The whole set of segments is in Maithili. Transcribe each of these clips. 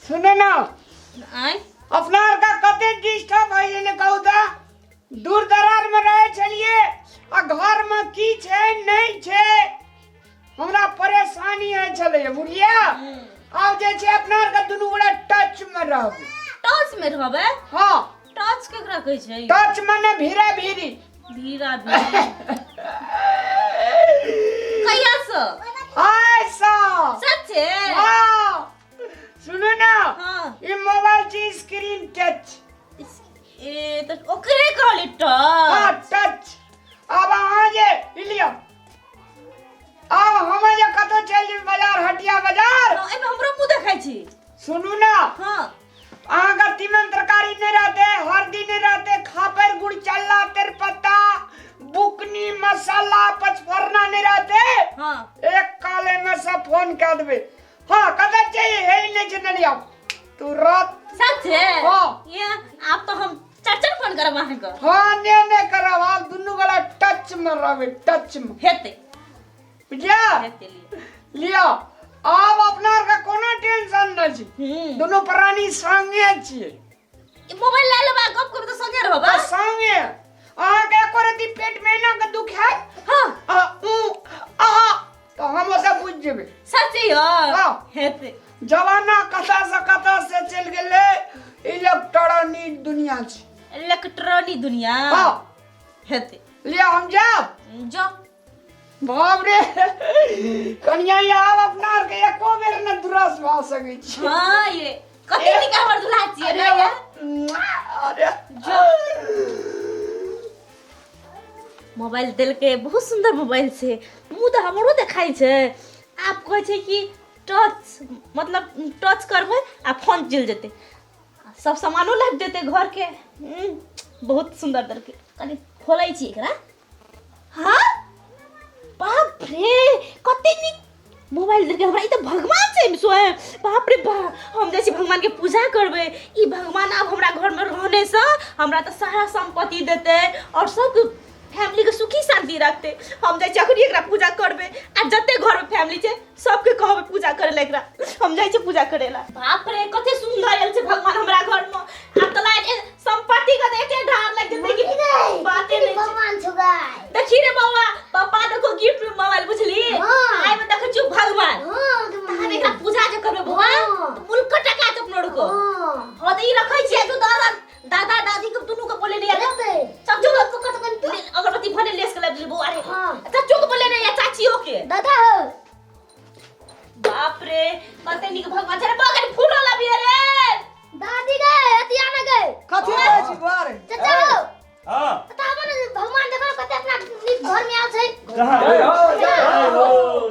सुने ना। आँय। अपना आर का कते डिस्टर्ब होइ गेलै कहू तऽ। दूर दराज में रहै छलियै आ घर में की छै नहि छै हमरा परेशानी होइ छलै बुझलियै। आब जे छै अपना आर के दुनू गोरा टच में रहबै। टच में रहबै? हाँ। टच केकरा कहै छै? टच माने भीरा भीरी। भीरा भीरी। कहिया से? ऐसा। सच्चे? हाँ। सुनू ना। हाँ। ई मोबाइल छै स्क्रीन टच। ए तऽ ओकरे कहली टच। हाँ टच। आब अहाँ जे ई लिअ। आब हम जे कतौ चलि जेबै बाजार हटिया बाजार। हाँ, एहिमे हमरो मुँह देखाइ छी। सुनू ना। हाँ। अहाँके तीमन तरकारी नहि रहतै, हरदी नहि रहतै, खापैर गुड़ चल्ला तेरपत्ता बुकनी मसाला पचफोरना नहि रहतै। हाँ। एक काले में सब फोन कऽ देबै। हाँ कतऽ चाहिए हे नहि छै नलिया तुरंत। सच है? हाँ। ये आप तो हम चार चार फोन करब अहाँके। हाँ ने ने करब, आब दुनू गोला टच में रहबै, टच में। हेतै। बुझलियै? हेतै लिअ। लिअ आब अपना आरके कोनो टेंशन नहि छै। दुनू प्राणी संगे छियै। ई मोबाइल लए लेबै आ गप करबै तऽ संगे रहबै। आ संगे अहाँके एको रत्ती पेट में एना के दुख हैत। हाँ। आ ऊ आ तऽ हम ओतऽ बुझि जेबै। सच्चे यौ? हाँ। हेतै। जमाना कतऽ से कतऽ से चलि गेलै, इलेक्ट्रॉनिक दुनिया छै। इलेक्ट्रॉनिक दुनिया? हाँ। हेतै। लिअ हम जायब। जाउ। बाप रे कनिया, आब अपना आर के एको बेर ने दुरस भऽ सकै छी। हाँ ये कते नीक हमर दुल्हा छियै ने ये। अरे जो मोबाइल देलकै, बहुत सुंदर मोबाइल छै, मुँह तऽ हमरो देखाइ छै। आब कहै छै कि टच, मतलब टच करबै आ फोन चलि जेतै, सब सामानो लाबि देतै घरके। बहुत सुंदर देलकै। कनि खोलै छी एकरा। हाँ बाप रे कते नीक मोबाइल देलकै हमरा, ई तऽ भगवान छै स्वयं। बाप रे बाप, हम जाइ छी भगवानके पूजा करबै। ई भगवान आब हमरा घरमे रहनेसँ हमरा तऽ सारा सम्पत्ति देतै आओर सब फैमिलीके सुखी शान्ति रखतै। हम जाइ छी अखनी एकरा पूजा करबै आ जते घरमे फैमिली छै सबके कहबै पूजा करै लए एकरा। हम जाइ छी पूजा करै लए। बाप रे कते सुंदर आयल छै भगवान हमरा घरमे। आब तऽ लागे सम्पत्ति के तऽ एते ढार लागि जेतै कि बाते नहि छै। भगवान छौ गाय। देखी रे बौआ, पापा देखो गिफ्ट में मोबाइल बुझली। हाँ। आइ में देखै छियौ भगवान। हाँ, के तहन एकरा पूजा जे करबै बौआ, हाँ। तऽ मुल्क टका छै अपनो रुको। हाँ। हाँ, तऽ ई रखै छियै, जो दादा दादा दादी के दुनू के बोले ले हेतै। चाचो के पकड़ कनि तू। अगरबत्ती भने लेस के लाबि बौआ रे। हाँ। चाचो के बोले ने या चाचियो के। दादा हो। बाप रे कते नीक भगवान छै रे, बौआ कनि फूलो लाबिये रे। दादी गए अतिया न गए। कथी कहै छी बौआ रे? चाचा हो। हाँ। बताबो ने भगवान देखो कते अपना नीक घर में आयल छै। कहाँ? जय हो, जय हो।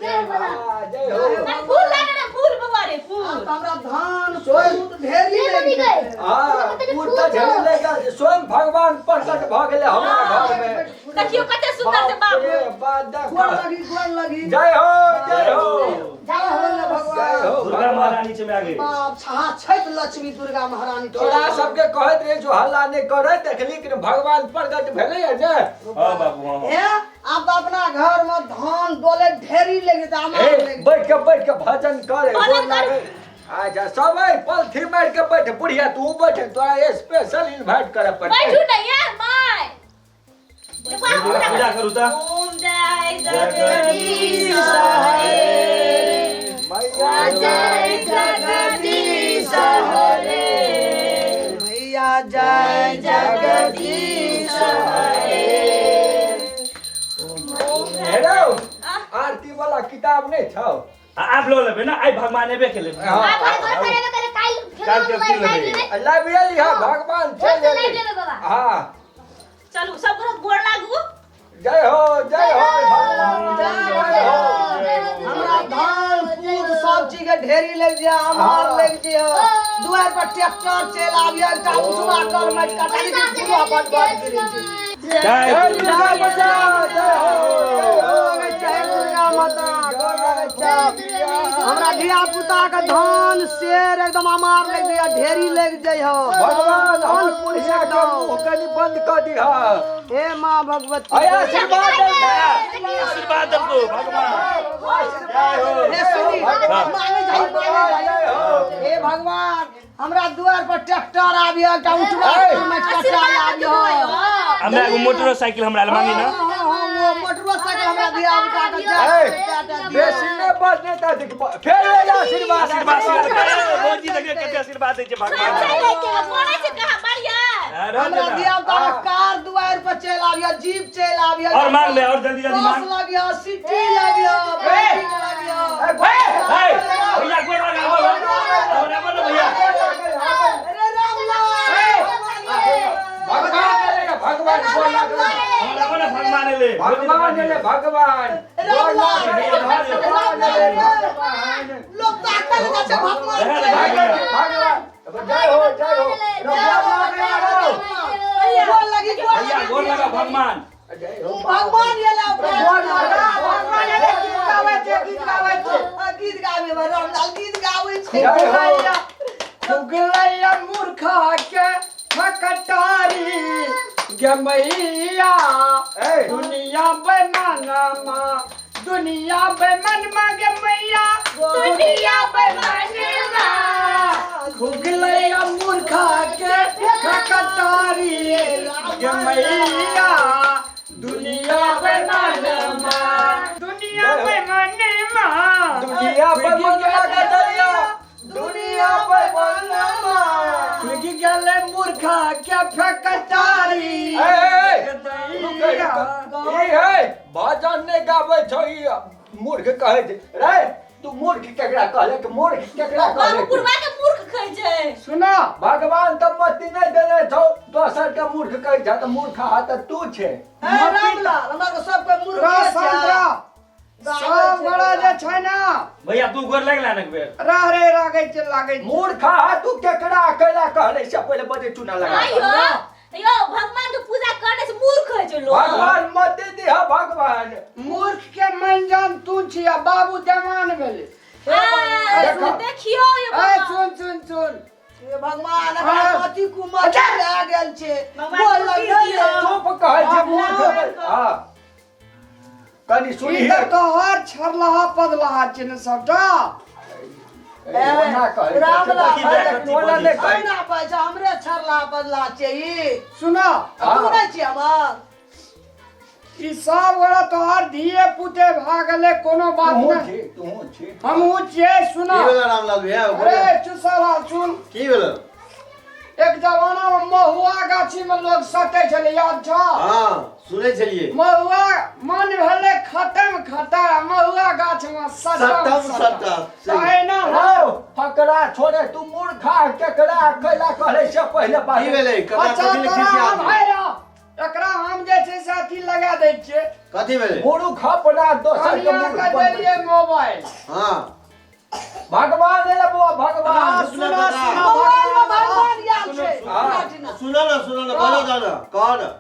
जय भोला। हाँ, जय हो। अरे फूल लाने रे, फूल बौआ रे, फूल। आब तऽ हमरा धान स्वयं पूत ढेरी ले लागि मम्मी जेतै। गए। हाँ, कते पूत फूल तऽ छौ। ढेरी लागि गेल। स्वयं भगवान प्रकट भऽ गेलै हमरा घर में। देखियौ कते सुंदर छै बाप। रे बाप, देख। गोर लगी, गोर लगी। जय हो, जय हो। जय हो ने भगवान। जय हो दुर्गा भगवान। महारानी छै में आ गई। बाप छहा छथि लक्ष्मी दुर्गा महारानी। तोरा सबके कहैत रहे जो हल्ला नहि करे, देखली कि भगवान प्रकट भेलै है ने। हाँ बाबू, हाँ, हाँ। ए, आब तऽ अपना घर में धान डोले ढेरी लागि जेतै, अमार ए, लागि जेतै। बैठ के, बैठ के भजन कर, भजन गोर कर। लागै। अच्छा सब है पलथी मार के बैठ, बुढ़िया तू बैठ, तोरा स्पेशल इनवाइट करे पड़तै। बैठू ने यार my. पूजा करू तऽ। ओम जय जगदीश हरे, मैया जय जगदीश हरे, मैया जय जगदीश हरे। हेलो, आरती वाला किताब नहीं छौ? आब लऽ लेबै ने, आइ भगवान एबे केलै। हाँ। आब घर घर पर एबे करे, काल्हि फेर काल्हि के मोबाइल की लाइव लेबै? लेबै। लाइव एली हा, भगवान फेर चलि से लाइव एली। लेबै बाबा। हाँ। चलू सब गोरा गोर लागू। जय हो, जय हो भगवान, जय हो। हमरा धान पूत सब चीज के ढेरी लागि जाय, अमार लागि जाय। दुआर पर ट्रैक्टर चलि आबिय, एकटा उठवा कर माटि कटा दी, फुलवा बड बड गिरै छै। जय जय दुर्गा माता, जय हो, जय हो। जय दुर्गा माता। गोर लगै। हमरा धिया पुता के धान शेर एकदम अमार लग जाइए, ढेरी लग जाइए। भगवान हमर बुढ़िया के मुंह कनि बंद कऽ दिह। हे माँ भगवती। अय आशीर्वाद देलकै। आशीर्वाद देलको भगवान। आशीर्वाद। हे सुनी, मांगे जाई, मांगे जय हो। जाई। हे भगवान, हमरा दुआर पर ट्रैक्टर आबियो, एकटा उठवा मटकटा आबियो। हमरा एगो मोटरसाइकिल हमरा लए मांगी ना। हाँ, हाँ, वो मोटरसाइकिल हमरा धिया पुता के ए, चारि। बेसी नहि बजने तऽ देख, फेर एलै आशीर्वाद। आशीर्वाद आशीर्वाद भौजी, देखियौ कते आशीर्वाद दै छै भगवान। बोलै छै कहाँ बढ़िया। हाँ, रह हमरा देना। धिया पुता के कार दुआर पर चलि आबियो, जीप चलि आबियो। और मांग ले, और जल्दी जल्दी बस मांग। लगियो, सिटी लगियो, बैटिंग लगियो। हे, भैया गोर लगा, आबो, आबो, आबो ना भैया। अरे रामलाल, भगवान एलै, भगवान गोर लागल। हमरा आबो ना, भगवान एलै। भगवान एलै, भगवान गोर रामलाल, लागल, भगवान एलै, भगवान। लोक ताकल जाइ छै भगवान रह के। दे, भगवान, जय हो, जय हो। गोर लागल। गोर लगी, गोर भैया लगी। गोर लगा भगवान। जय हो। भगवान एलै। गोर लागल। भगवान एलै, गीत गाबै छै, गीत गाबै छै। गीत गाबै रामलाल, गीत गाबै छै। जय हो। फुगलैया मूर्खा के फकटारी गे मैया, ए। दुनिया बेमानमा, दुनिया बेमनमा गे मैया, दुनिया बेमानमा। फुगलैया मूर्खा के फकटारी गे मैया, दुनिया बेमानमा, दुनिया बेमानमा। दुनिया बेमनमा गदैया, दुनिया बेमनमा। खुगि गेलै मूर्खा के फकटारी। ए, ए, रुक, रुक। ई है भजन नहि गाबै छौ, ई मूर्ख कहै छै रे। तू मूर्ख केकरा कहलक? मूर्ख केकरा बाबू कहलक? बुढ़वा के मूर्ख कहै छै। सुनो। भगवान तऽ मति नहि देने छौ, दोसर के मूर्ख कहै छ तऽ मूर्ख हा तऽ तू छै। हे रामलाल, हमरा के सब कोइ मूर्ख रह छै। संतरा सब गोड़ा जे छै ना। भैया, तू गोर लगला ने एक बेर? रह रे, लागै छै, लागै छै। मूर्ख हा तू केकरा केला कहले से पहिले बजे चूना लगा। आइयो यो भगवान के पूजा करने से मूर्ख होइ छै लोग। भगवान मति दिह भगवान। मूर्ख के मंजन तू छी आ बाबू जवान भेलै। आ, देखो। देखियो यो ए भगवान। सुन सुन सुन। हे भगवान, एकरा हाँ। मति कुमति भए गेल छै। भगवान गोर कुर्सी लगलै। दियौ। चुप कहै छै मूर्ख। हाँ, कनि ई सुनी। तऽ तोहर छरलहा पदलहा छै ने सबटा। ओना कहै छै। रामलाल, ओना नहि कहै। एना कहै छै, हमरे छरला बदला छै ई। सुनो। तू नहि छियै हमर? ई सब गोड़ा तोहर धिये पुते भए गेलै, कोनो बात तूहूँ नहि। छी, तूहूँ छी। हमहूँ छियै। सुनो। की भेलै रामलाल भैया? अरे चुसलाल, सुन। की भेलै? एक जमाना में महुआ गाछी में लोग सटै छलै, याद छौ? हाँ, सुनै छलियै। महुआ मन भेलै खतम खतम, महुआ गाछ में सटम सटम सटम। सटम, सही। एना रौ फकरा छोड़े, तू मूर्खा केकरा कैला कहले से पहिले की बाजू। भेलै कका? अच्छा कथी लए तोरा खिसिया हम छै? है रह, एकरा हम जे छै से अथी लगा दै छियै। कथी भेलै? मूर्ख अपना दोसर के कनिया मूर्ख के बनबै। देलियै मोबाइल। हाँ। भगवान एलै बौआ, भगवान। सुनो सुनो। मोबाइल में भगवान आयल छै। हाँ। सुनो न, सुनो न, बोलो जाना कह न।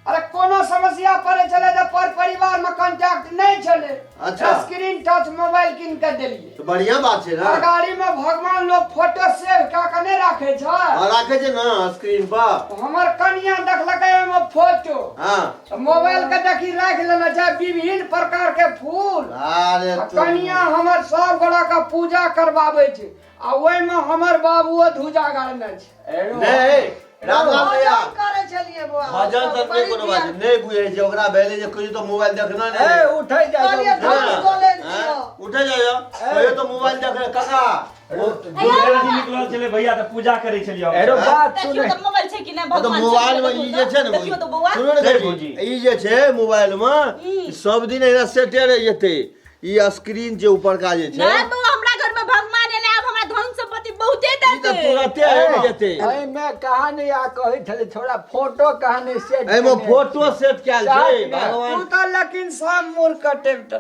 अरे कोनो समस्या पड़े छलै तऽ पर परिवार में कॉन्टैक्ट नहि छलै। अच्छा। स्क्रीन टच मोबाइल कीन के देलियै। तऽ बढ़िया बात छै आ ने। गाड़ी में भगवान लोग फोटो सेव कऽ के नहि राखै छै? हाँ, राखै छै ने स्क्रीन पर। हमर कनिया देखलकै ओहिमे फोटो। हाँ। तऽ मोबाइल के देखी राखि लेने छै विभिन्न प्रकार के फूल। अरे आ तू कनिया हमर सब गोड़ा के पूजा करबाबै छै आ ओहिमे हमर बाबुओ धुजा गाड़ने छै। नहि रामलाल भैया, भजन करै छलियै बौआ। भजन तऽ नहि कोनो बात छै, नहि बुझै छै। ओकरा भेलै जे कहियो तऽ मोबाइल देखना नहि ए रहै। उठै जाइ कहलियै जाउ। धान डोलै दियौ। उठे जाइयो, कहियो तऽ मोबाइल देखने काका। दुर्गा जी निकलल छलै भैया तऽ पूजा करै छलियै हम। एरो बात देखियौ सुनै। तऽ मोबाइल छै कि नहि तऽ भगवान? मोबाइल में ई जे छै ने, देखियौ तऽ बौआ। सुनो ने जय भौजी, भौजी। ई जे छै मोबाइल में ई सब दिन एना सेटे रहि जेतै। ई स्क्रीन जे ऊपरका जे छै। नहि बौआ, हमरा घर में भगवान एलै, आब हमरा धन संपत्ति बहुते ई तऽ देतै। तुरते आबि जेतै। एहिमे कहानी आ कहै छलै छोड़ा, फोटो कहानी सेट एहिमे केने। फोटो सेट कयल छै साथ मे। तू भगवान। तऽ लेकिन सब मूर्ख टेप।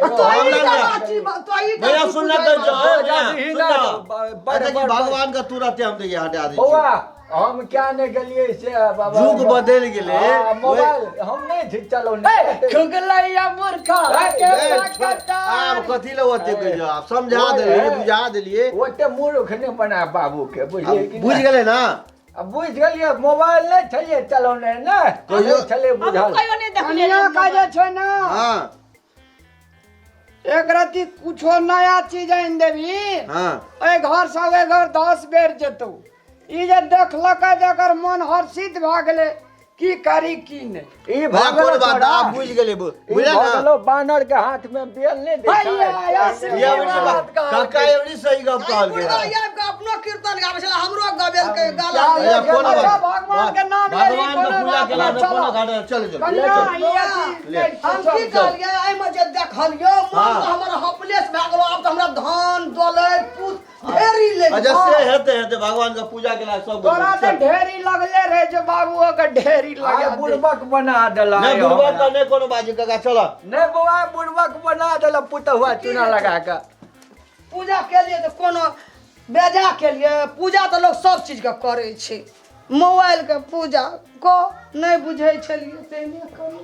आ तो हम ई ना का जा। बात छी, तो ई का भैया तू सुनना बुझै तो बात। जो जा भैया, दही सुनना। ना, बड़- अच्छा कि बड़- भगवान का तुरंत हम देखिए हटा दै बौआ छियै। हम क्या नहीं गेलिए से बाबा युग बदलि गेलै। हाँ, मोबाइल हम नहीं ठीक चलौने खुगलैया मूर्खा के ए, पकड़। आब कथी ले ओते कहि जाउ, आब समझा देलियै बुझा देलियै ओते मूर्ख नहि बना बाबू के बुझलियै कि आब बुझि नहि? गेलै ना अब बुझि गेलियै मोबाइल नहि छलियै चलौने ने कहियो- नहि छलै हम बुझल कहियो नहि देखलियै कनिया का जे छै ना हाँ एक रति कुछो नया चीज आनि देबही हाँ एहि घर से ओहि घर 10 बेर जेतौ। ई जे देखलकै तऽ एकर मन हर्षित भए गेलै की करी की नहि। ई भैया भऽ कोन गेलो बात तोरा। आब बुझि गेलै ई बुझले भऽ ना गेलो बानर के हाथ में बेल नहि दै छै। हैया, असली ये बड़ी बात बात काका एवरी सही गप आई कहल बुढ़वा गेल आबि कऽ अपनो कीर्तन गाबै छलै, हमरो गबेलकै गाला। भैया कोन अच्छा, बात भगवान के नाम लेली, भगवान के कोनो पूजा बात केला नहि, से कोनो चलो। घाटा नहि। चलो चलो कनिया चलो। ई अथी ले। नहि, हम की चल। कहलियै एहिमे जे देखलियै मन हाँ। तऽ हमर हपलेस भए गेलो। आब तऽ हमरा धान दौलत पूत ढेरी ले अच्छा से हेते हेते भगवान के पूजा केला सब तोरा तऽ ढेरी लगले रहे जे बाबू के ढेरी आइ लगा दे। बुड़बक बना देला नहीं बुढ़वा का नहीं कोनो बाजी काका चलो। नहीं बौआ बुड़बक बना देला पुतहुआ चूना लगा के। पूजा के लिए तऽ कोनो बेजा के लिए पूजा तऽ लोक सब चीज के करै छै, मोबाइल के पूजा क नहि बुझै छलियै तेने करू।